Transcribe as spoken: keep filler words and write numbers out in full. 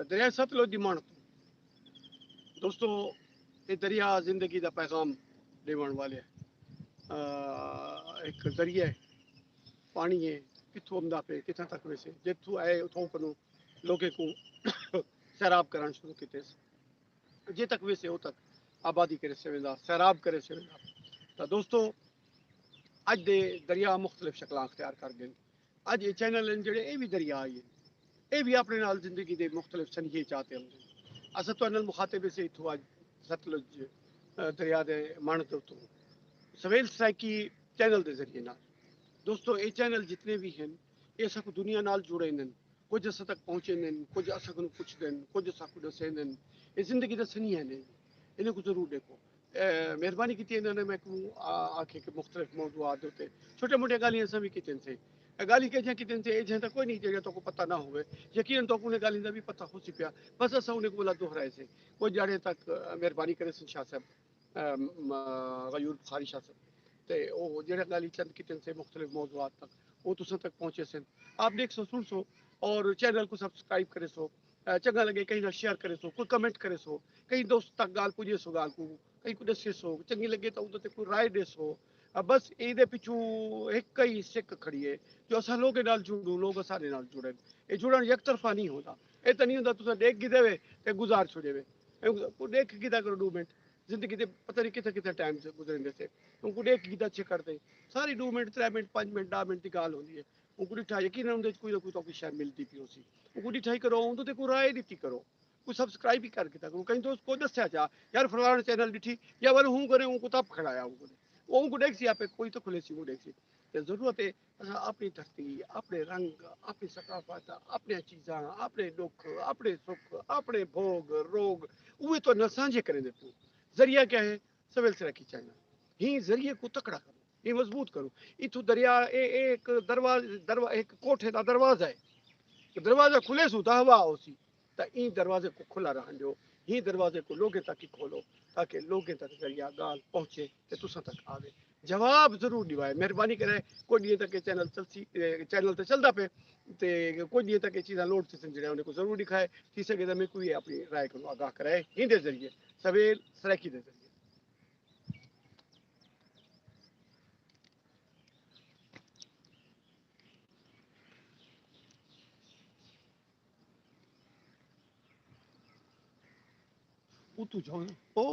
دریائے ستلج دی مݨ توں۔ دوستو، اے دریا زندگی دا پیغام ݙیوݨ والے ہک ذریعہ ہے۔ پاݨی ہے، کتھوں امدا پئے، کتھاں تک ویسے، جتھوں آئے اتھوں کنوں لوکیں کوں سیراب کرݨ شروع کیتے، جے تک ویسے او تک آبادی کرے سویندا، سیراب کرے سویندا۔ تاں دوستو، اڄ دے دریا مختلف شکلاں اختیار کر ڳئے۔ اڄ اے چینل ہن جڑے، اے بھی دریا ہی ہن۔ اے بھی اپنے نال زندگی دے مختلف سنیے چاتے ہن۔ اساں تہاݙے نال مخاطب سے اتھوں اڄ ستلج دریا دے مݨ دے اتوں سویل سرائیکی چینل دے ذریعے نال۔ دوستو، اے چینل جتنے بھی ہن، اے اساں کو دنیا نال جوڑے ہن۔ کجھ اساں تک پہنچے ہن، کجھ اساں کو پوچھدے ہن، کجھ اساں کو ݙسیندے ہن۔ اے زندگی دا سنیہ ہن، انہاں کو ضرور ݙیکھو۔ مہربانی کیتی انہاں نے میکوں آکھے کہ مختلف موضوعات دے اتے چھوٹے موٹے ڳالھیں اساں بھی کیتن سے۔ ڳالھیں کیجھاں کیتن سے، ایجھاں تاں کوئی نہیں جیڑھا تہاکوں پتہ نہ ہووے۔ یقیناً تہاکوں انہیں ڳالھیں دا بھی پتہ ہوسی پیا، بس اساں انہیں کوں ولا دہرائے سے۔ کوئی جاڑے تک مہربانی کرے سن شاہ صاحب، غیور بخاری شاہ صاحب۔ تے او جیڑھا ڳالھیں چند کیتن سے مختلف موضوعات تک، او تساں تک پہنچے سن۔ آپ ݙیکھ سو، سن سو اور چینل کو سبسکرائب کرے سو۔ چنگا لگے کہیں نال شیئر کرے سو، کوئی کمنٹ کرے سو، کہیں دوست تک ڳالھ پڄے سو، ڳالھ کو کہیں کو ݙسے سو، چنگی لگے تاں اودے تے کوئی رائے ݙے سو۔ بس ایندے پچھوں ہک ہی سک کھڑی ہے جو اساں لوگیں نال جڑوں، لوگ اساݙے نال جڑن۔ اے جڑݨ یک طرفہ نہیں ہوندا۔ اے تاں نہیں ہوندا تساں ݙیکھ گھدے وے تے گزار چھوڑے وے۔ اے کو ݙیکھ گھدا کرو ݙو منٹ۔ زندگی دے پتہ نہیں کتھاں کتھاں ٹائم گزریندے سے۔ اوں کو ݙیکھ گھدا چھے کر تے۔ ساری ݙو منٹ، ترے منٹ، پنج منٹ، ݙاہ منٹ دی ڳالھ ہوندی ہے۔ اوں کو ݙٹھا، یقیناً اوندے وچ کوئی نہ کوئی تہاکوں شے ملدی پئی ہوسی۔ اوں کو ݙٹھائی کرو، اوندے تے کوئی رائے ݙتی کرو۔ کوئی سبسکرائب ہی کر گھدا کرو۔ کہیں دوست کو ݙسیا چا، یار فلاݨا چینل ݙٹھی، یا ول ہوں کرے، اوں کو تپ کھڑایا اوں کو۔ اوں کو ݙیکھسی آپے، کوئی تاں کھلیسی اوں ݙیکھسی۔ تے ضرورت ہے اساں اپݨی دھرتی، اپݨے رنگ، اپݨی ثقافت، اپݨیاں چیزاں، اپݨے ݙکھ، اپݨے سکھ، اپݨے بھوگ، روگ، اوہے تہاݙے نال سانجھے کریندے پیوں۔ ذریعہ کیا ہے؟ سویل سرائیکی چینل۔ ہیں ذریعے کو تکڑا کرو، ہیں مضبوط کرو۔ اتھوں دریا، اے، اے ہک درواز-، دروا-، ہک کوٹھے دا دروازہ ہے۔ دروازہ کھلیسوں تاں ہوا ہوسی۔ تاں ایں دروازے کو کھلا رہݨ ݙیو، ہیں دروازے کو لوگیں تک ہی کھولو، تاکہ لوگیں تک ذریعہ ڳالھ پہنچے تے تساں تک آوے۔ جواب ضرور ݙیوائے، مہربانی کرے۔ کجھ ݙینہہ تک اے چینل چلسی، اے چینل تے چلدا پئے تے کجھ ݙینہہ تک اے چیزاں لوڈ تھیسن، جیڑھے انہیں کو ضرور ݙکھائے۔ تھی سڳے تاں میکوں وی اپݨی رائے کنوں آگاہ کرائے ایندے ذریعے، سویل سرائیکی دے ذریعے۔ اتو جاؤں۔ او